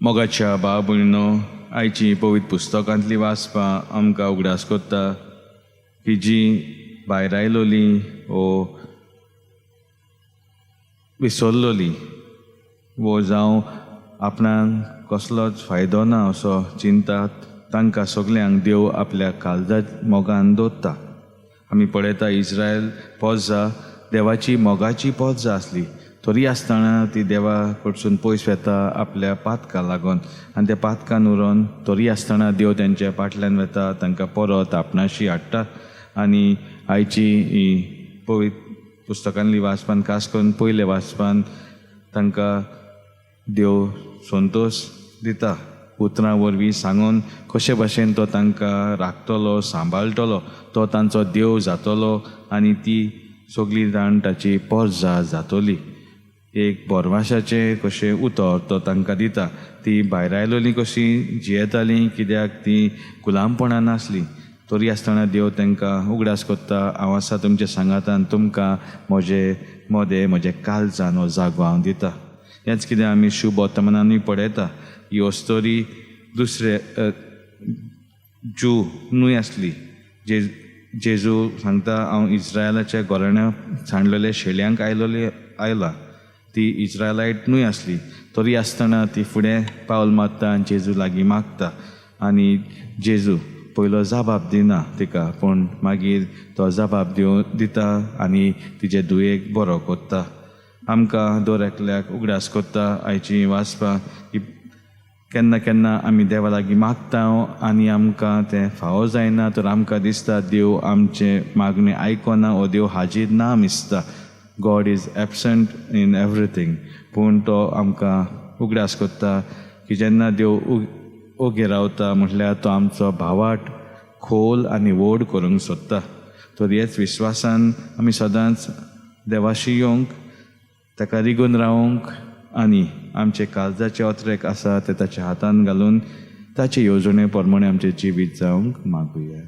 मोगाच्या भाव भयणो, आयची पवित्र पुस्तकांतली वाचपां आमकां उगडास कोत्ता की जी भायर आयलोली वो विसरलोली वो जावं आपणाक कसलोच फायदो ना असो चिंतात, तांकां सगल्यांक देव आपल्या काळजा मोगान दवरता. आमी पळयता, इस्रायल पोजा देवाची मोगाची पोजा आसली, तरी आसतना ती देवा कडसून पयस वता आपल्या पातका लागून आनी त्या पातकान उरोन, तरी आसतना देव तेंच्या फाटल्यान वता, तांकां परत आपणाशी हाडटा. आनी आयची ही पवित्र पुस्तकांतली वाचपान, खास करून पयले वाचपान, तांकां देव संतोश दिता उतरां वरवीं सांगून, कशे भाशेन तो तांकां राखतलो, सांबाळटलो, तो तांचो देव जातलो आनी ती सगळीं जाण ताची पोरजा जातली. एक भरवाशाचें कशें उतर तो तांकां दिता. ती भायर आयलोली कशी जियेतालीं, कित्याक ती गुलामपणां नासली, तरी आसतना देव तांकां उगडास कोत्ता, हांव आसा तुमच्या सांगातान, तुमकां म्हजे मदें, म्हजे काळजान हो जागो हांव दिता. हेंच कितें आमी शुभ वर्तमानानूय पळयता. ही अस्तोरी दुसरे ज्यू न्हय आसली. जेजू सांगता, हांव इस्रायलाच्या घराण्या सांडलेल्या शेळयांक आयलोले आयला. ती इस्रायलायट न्हय आसली, तरी आसतना ती फुडें पावल मारता आनी जेजू लागीं मागता आनी जेजू पयलो जबाब दिना तिका, पूण मागीर तो जबाब दिवन दिता आनी तिजे धुयेक बरो कोत्ता. आमकां दर एकल्याक उगडास कोत्ता आयची वाचपां की केन्ना केन्ना आमी देवा लागीं मागता आनी आमकां तें फावो जायना, तर आमकां दिसता देव आमचें मागणें आयकना वो देव हाजीर ना दिसता. God is absent in everything. पूण तो आमकां उगडास कोत्ता की जेन्ना देव ओगी रावता म्हटल्यार तो आमचो भावार्थ खोल आनी व्हड करूंक सोदता. तर हेच विस्वासान आमी सदांच देवाशी येवंक, ताका रिगून रावंक आनी आमचे काळजाचे अत्रेक आसा ते ताच्या हातान घालून ताचे येवजणे प्रमाणे आमचें जिवीत जावंक मागुया.